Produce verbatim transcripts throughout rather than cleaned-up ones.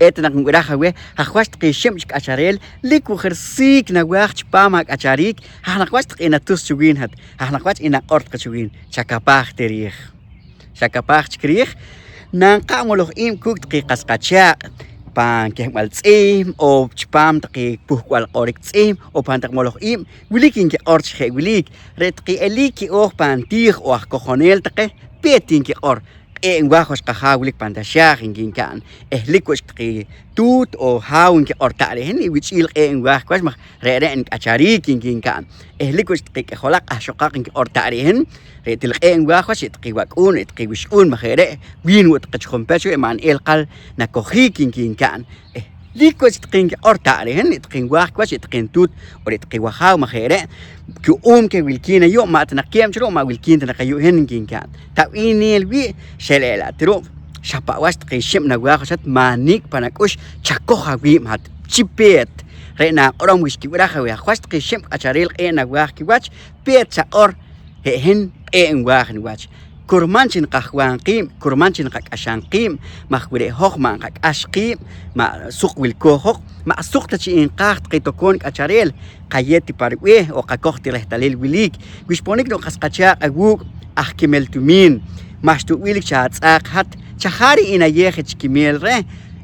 Eta naq nb'iraj aweh haj wach taqe xib' chik k'achareel lik wo' je risiik nawaaj chipaam ak'achariik, haj naq wach taqe natus cho wiin hat, haj naq wach i naq'or taqe cho wiin, chakapaaj ti riij. Xa kapaaj chik riij, nanqa'n moloj iib' kuuk' taqe qas qachaaq' pan kehb'al tz'ihb' o chipaam taqe puhkb'al q'orik tz'ihb' o pan taq moloj iib', wilik nkiq'or chi je' wilik. Re' taqe eliik ki'ooj pan tiij o aj kojoneel taqe, peet nkiq'or: «Q'ee' nwaaj wach qajaaw wilik pan taxaaj», nkinka'n. Eh lik wo' chik taqe tuut o haaw nkiq'or: «Ta' re' hin i wich'iil q'ee' nwaaj wach maj re're' nk'achariik», nkinka'n. Eh lik wo' chik taqe k'ijolaq q'ahxoqaq nkiq'or: «Ta' re' hin, re' til q'ee' nwaaj wach re' taqe wak'uun, re' taqe wixq'uun, maj re're' wiin wo' taqe chi junpech, re' ma' neel qal nakojiik», nkinka'n. Eh lik wo' chik taqe nkiq'or: «Ta' re' hin, re' taqe nwaaj wach re' taqe ntuut o re' taqe wajaaw, maj re're' ku'um keh wilkiin ayu', ma' ta naq keeb' cho ru', ma' wilkiin ta naq ayu' hin», nkinka'n. Ta b'ihneel wii', xel ela' ti ru', xa pa' wach taqe xib' nawaaj wach hat, ma' nik' pan ak'ux, chakoj awiib' hat chi peet. Re' naq'orom wi xkib'iraj aweh haj wach taqe xib' k'achareel q'ee' nawaaj kiwach, peet chaq'or: «Je' hin q'ee' nwaaj niwach». Kurman chi nqajwaam qiib', kurman chi nqak'axam qiib', maj wi re' hoj ma' nqak'ax qiib', ma' suq wilkooj hoj, ma' suq ta chi nqaaj taqe tokoom k'achareel. Qayeew ti pa rib'eeh o qakoj ti rehtalil wilik. Wi xponik noq qas qachaaq' awuuk' aj kimel tumiin, ma'xta wo' wilik xa atz'aaq hat, chajariik i nayeew je chi kimel reh?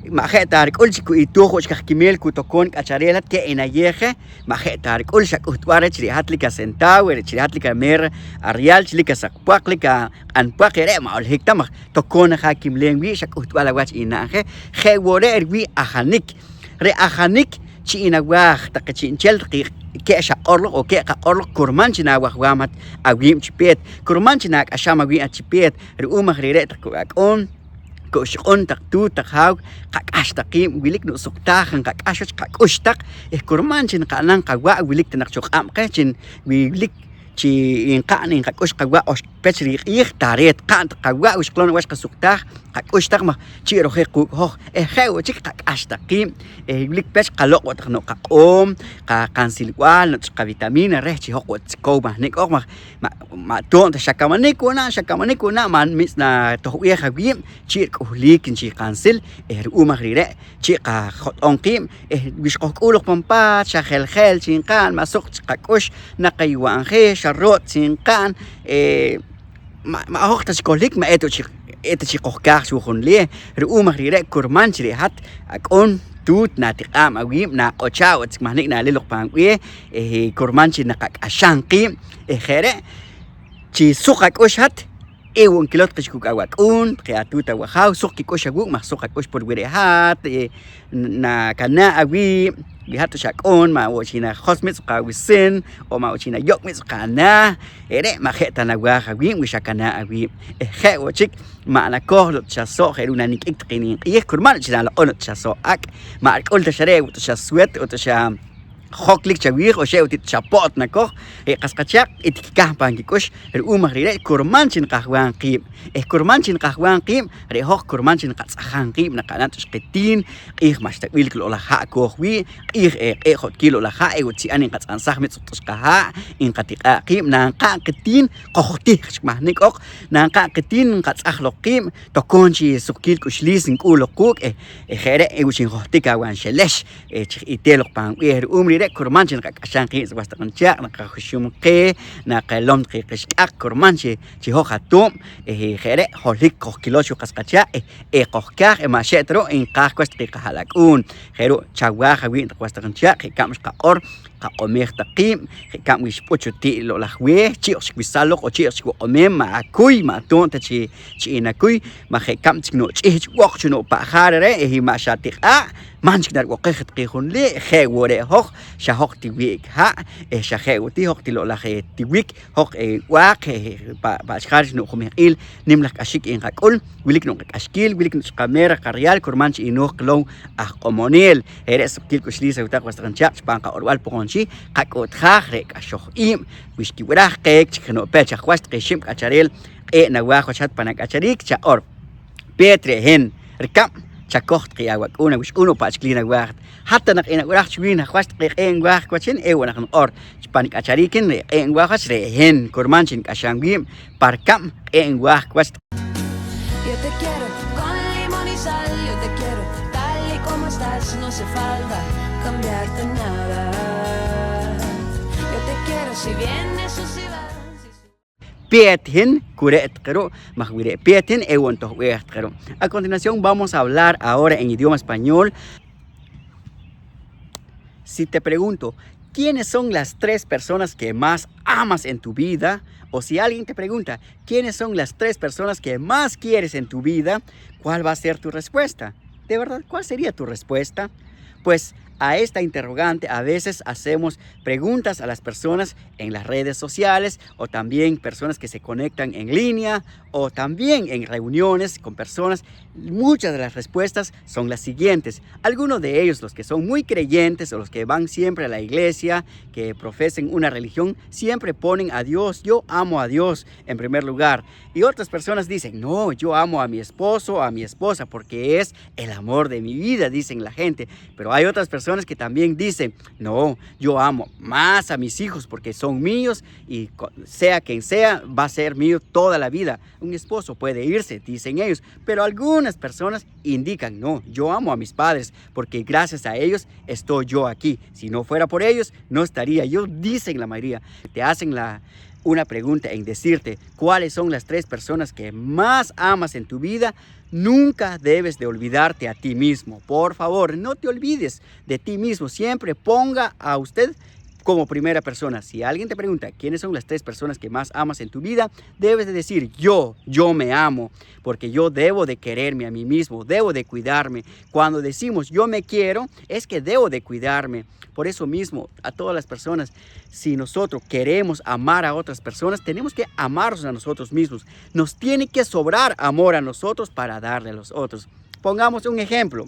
Ma' je' ta rik'ul chi ku itooj wo' chik aj kimel ku tokoom k'achareel hat keh i nayeew je? Ma' je' ta rik'ul xa k'uhtb'al reh chi re' hat lik asentaaw, re' chi re' hat lik ameer arial, chi lik asaq pwaq, lik aq'an pwaq, re're' ma' holohik ta maj tokoom na je akimleem wii', xa k'uhtb'al awach ina'n je. Je' wo' re' riwii' ajanik. Re' ajanik chi inawaaj taqe chi'nchel taqe keh xaq'or loq o keh qaq'or loq, kurman chi nawajwaam hat awiib' chi peet, kurman chi nak'axam awiib' hat chi peet. Ru'um aj re're' taq ku ak'uun, ku ixq'un, taq tuut, taq haaw, qak'ax taq qiib', wilik noq suqtaaj nqak'ax wach qak'ux taq eh kurman chi nqa'nam qawa' wilik ta naq cho q'ab' qeh chi wilik chi nqa'n nqak'ux qawa' oxpech riq'iij, tareet qa'n taq qawa' wi xqilom wach qasuqtaaj qak'ux taq maj chi' rojik quuk' hoj eh je' wo' chik qak'ax taq qiib' eh wilik pech qaloq' wo' taq noq qaq'oom, qakansilb'al, noq chik qavitamina reh chi hoj wo' tzikow mahnik' oq maj ma', ma' toon ta xa kamanik wo' na, xa kamanik wo' na, ma' mitz' natohb'eej awiib' chi' rik'uhliik nchi qansil eh ru'um aj re're' chi' qajot'om qiib' eh wi xqojk'ul loq pan paat xa jeljel chi nqa'n, ma' suq chi qak'ux naqaywa'njik, xa ro't chi nqa'n eh ma', ma' hoj ta xkohlik, ma' eta chi, eta chi qojkaaj chi wo' junleh. Ru'um aj re're' kurman chi re' hat ak'uun, tuut, natiq'aab' awiib', naq'ochaab' wo' chik mahnik' nalil loq pan b'eeh eh kurman chi naqak'axam qiib' eh je' re' chi suq ak'ux hat, ewo' nkilow taqe chi kuk' awak'uun, taqe atuut awajaaw, suq kik'ux awuuk' maj suq ak'ux pur wi re' hat eh nakanaa' awiib', wi hat xa ak'uun ma' wo' chi najos mitz' qawisin o ma' wo' chi nayok' mitz' qanaah, re're' ma' je' ta nawaaj awiib' wi xa kanaa' awiib' eh je' wo' chik ma' nakoj loq xa so' je' ru' nanik'ik taqe nimq'iij, kurman chi naloq'om loq xa so' ak', ma' rik'ul ta xa re' wo' ta xa swet o ta xa joklik chawiij o xe' wo' ti xa po't nakoj, re' qas qachaaq' i tikikahn pan kik'ux. Ru'um aj re're' kurman chi nqajwaam qiib' eh kurman chi nqajwaam qiib', re' hoj kurman chi nqatz'ajam qiib' naqa'nam taq chi qitiin, q'iij ma'xta b'ilik loq' laj ha' kooj wii', q'iij eh q'ee' jotkiil loq' laj ha' ewo' tzi'an nqatz'ansaj mitz' taq chi qahaa', nqatiq'aa' qiib', nanqa'n qitiin qojtihq chik mahnik' oq, nanqa'n qitiin nqatz'aj loq qiib', tokoom chi suqkiil k'uxliis nk'ul loq quuk' eh je' re' ewo' chi njohtik awanxelex eh chi iteel loq pan b'eeh. Ru'um re're' kurman chi naqak'axam qiib' was taq nichaaq', naqajuxum qeh, naqilom taqe qixk'aq, kurman chi, chi hoj atoob' eh je' re' holohik qojkilow cho qas qachaaq' eh, eh qojkaaj eh ma' xe' ta ru' nqaaj wach taqe qaha'lak'uun. Je' ru' chawaaj awiib' taq was taq nichaaq', je' kab' xqaq'or, qaq'omej taq qiib', je' kab' wi xb'ut cho ti' loq' laj weeh, chi' oq chik wisal loq o chi' oq chik woq'omem, ma' akuy, ma' toon ta chi, chi inakuy, ma' je' kab' chik noq ch'ihch' b'oq cho noq pa' ja re're' eh ma' xa tiq'aa', man chik narib'oqej taqe junleh, je' wo' re' hoj, xa hoj ti wi'k ha' eh xa je' wo' ti hoj ti loq' laj eh tiwik, hoj eh b'aaq eh pa', pa' chjal chi noq jumehq'iil nim laj k'axik nqak'ul, wilik noq qak'axkiil, wilik noq chi qameer aj qariyaal, kurman chi inooj qilow aj q'omoneel. Re're' suqkiil k'uxliis aweh taq was taq nichaaq' chipaam qaq'orb'al Poqomchi', qak'u'tjaaj re' k'axoj iib'. Wi xkib'iraj qeh chik jeno' pech aj wach taqe xib' k'achareel q'ee' nawaaj wach hat pan ak'achariik, chaq'or: «Peet re' hin, rikab' chakoj taqe awak'uun awixq'uun o pa' chik lih nawaaj hat». Hat ta naq enab'iraj chi wiin aj wach taqe q'ee' nwaaj wach hin, ewo' naq niq'or chi pan k'achariik hin re' q'ee' nwaaj wach re' hin, kurman chi nik'axam wiib' pa rikab' q'ee' nwaaj wach. Yo te quiero con limón y sal, yo te quiero tal y como No hace falta cambiarte nada. Yo te quiero si vienes o si vas. Peet hin ku re' taqe ru', maj wi re' peet hin ewo' ntohb'eej taqe ru'. A continuación vamos a hablar ahora en idioma español. Si te pregunto, ¿quiénes son las tres personas que más amas en tu vida? O si alguien te pregunta, ¿quiénes son las tres personas que más quieres en tu vida? ¿Cuál va a ser tu respuesta? De verdad, ¿cuál sería tu respuesta? Pues a esta interrogante a veces hacemos preguntas a las personas en las redes sociales o también personas que se conectan en línea o también en reuniones con personas. Muchas de las respuestas son las siguientes. Algunos de ellos, los que son muy creyentes o los que van siempre a la iglesia, que profesen una religión, siempre ponen a Dios, yo amo a Dios en primer lugar. Y otras personas dicen, no, yo amo a mi esposo o a mi esposa porque es el amor de mi vida, dicen la gente. Pero hay otras personas que también dicen, no, yo amo más a mis hijos porque son míos y co- sea quien sea, va a ser mío toda la vida. Un esposo puede irse, dicen ellos, pero algunas personas indican, no, yo amo a mis padres porque gracias a ellos estoy yo aquí. Si no fuera por ellos, no estaría yo, dicen la mayoría. Te hacen la, una pregunta en decirte cuáles son las tres personas que más amas en tu vida. Nunca debes de olvidarte a ti mismo. Por favor, no te olvides de ti mismo. Siempre ponga a usted como primera persona. Si alguien te pregunta quiénes son las tres personas que más amas en tu vida, debes de decir, yo, yo me amo, porque yo debo de quererme a mí mismo, debo de cuidarme. Cuando decimos yo me quiero, es que debo de cuidarme. Por eso mismo, a todas las personas, si nosotros queremos amar a otras personas, tenemos que amarnos a nosotros mismos. Nos tiene que sobrar amor a nosotros para darle a los otros. Pongamos un ejemplo.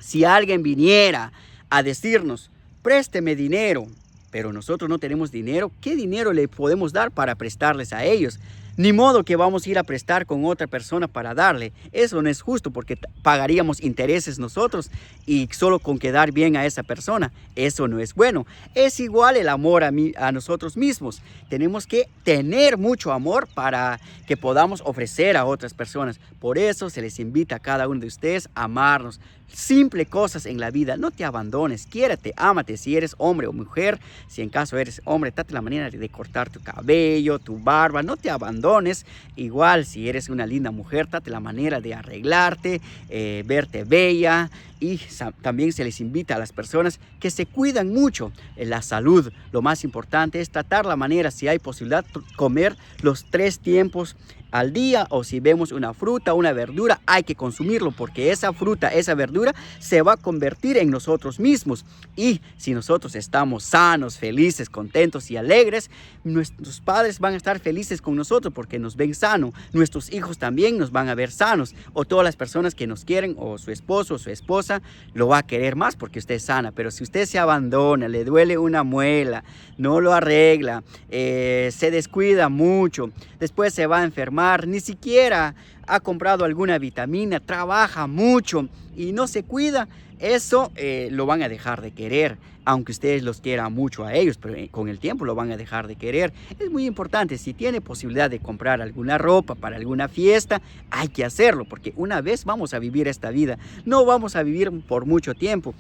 Si alguien viniera a decirnos, présteme dinero, pero nosotros no tenemos dinero, ¿qué dinero le podemos dar para prestarles a ellos? Ni modo que vamos a ir a prestar con otra persona para darle. Eso no es justo porque t- pagaríamos intereses nosotros y solo con quedar bien a esa persona. Eso no es bueno. Es igual el amor a, mí, a nosotros mismos. Tenemos que tener mucho amor para que podamos ofrecer a otras personas. Por eso se les invita a cada uno de ustedes a amarnos. Simple cosas en la vida. No te abandones. Quiérete, ámate. Si eres hombre o mujer, si en caso eres hombre, trate la manera de cortar tu cabello, tu barba. No te abandones. Igual, si eres una linda mujer, trate la manera de arreglarte, eh, verte bella. Y sa- también se les invita a las personas que se cuidan mucho, eh, la salud. Lo más importante es tratar la manera, si hay posibilidad, t- comer los tres tiempos al día, o si vemos una fruta, una verdura, hay que consumirlo, porque esa fruta, esa verdura se va a convertir en nosotros mismos. Y si nosotros estamos sanos, felices, contentos y alegres, nuestros padres van a estar felices con nosotros porque nos ven sano. Nuestros hijos también nos van a ver sanos. O todas las personas que nos quieren, o su esposo o su esposa, lo va a querer más porque usted es sana. Pero si usted se abandona, le duele una muela, no lo arregla, eh, se descuida mucho, después se va a enfermar, ni siquiera ha comprado alguna vitamina, trabaja mucho y no se cuida, eso, eh, lo van a dejar de querer. Aunque ustedes los quieran mucho a ellos, pero, eh, con el tiempo lo van a dejar de querer. Es muy importante, si tiene posibilidad de comprar alguna ropa para alguna fiesta, hay que hacerlo, porque una vez vamos a vivir esta vida, no vamos a vivir por mucho tiempo.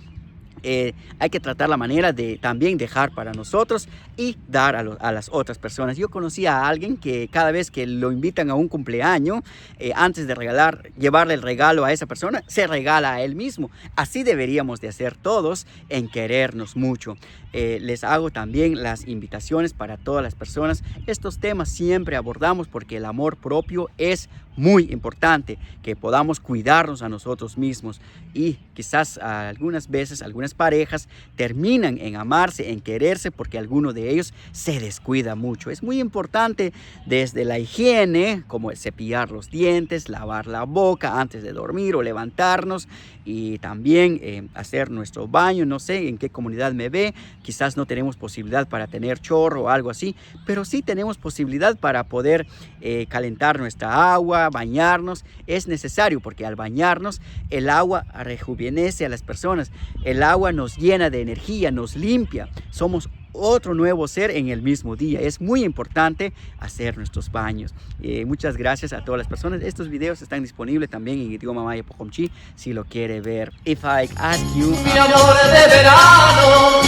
Eh, hay que tratar la manera de también dejar para nosotros y dar a, lo- a las otras personas. Yo conocí a alguien que cada vez que lo invitan a un cumpleaños, eh, antes de regalar, llevarle el regalo a esa persona, se regala a él mismo. Así deberíamos de hacer todos en querernos mucho. Eh, les hago también las invitaciones para todas las personas. Estos temas siempre abordamos porque el amor propio es muy importante, que podamos cuidarnos a nosotros mismos. Y quizás algunas veces algunas parejas terminan en amarse, en quererse, porque alguno de ellos se descuida mucho. Es muy importante desde la higiene, como cepillar los dientes, lavar la boca antes de dormir o levantarnos, y también, eh, hacer nuestro baño. No sé en qué comunidad me ve, quizás no tenemos posibilidad para tener chorro o algo así, pero sí tenemos posibilidad para poder, eh, calentar nuestra agua, bañarnos. Es necesario porque al bañarnos el agua rejuvenece a las personas, el agua nos llena de energía, nos limpia, somos otro nuevo ser en el mismo día. Es muy importante hacer nuestros baños. Eh, muchas gracias a todas las personas. Estos videos están disponibles también en idioma maya poqomchi, si lo quiere ver. If I ask you, mi amor de verano,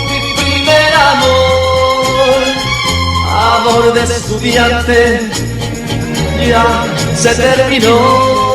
mi primer amor, amor de estudiante, ya se terminó.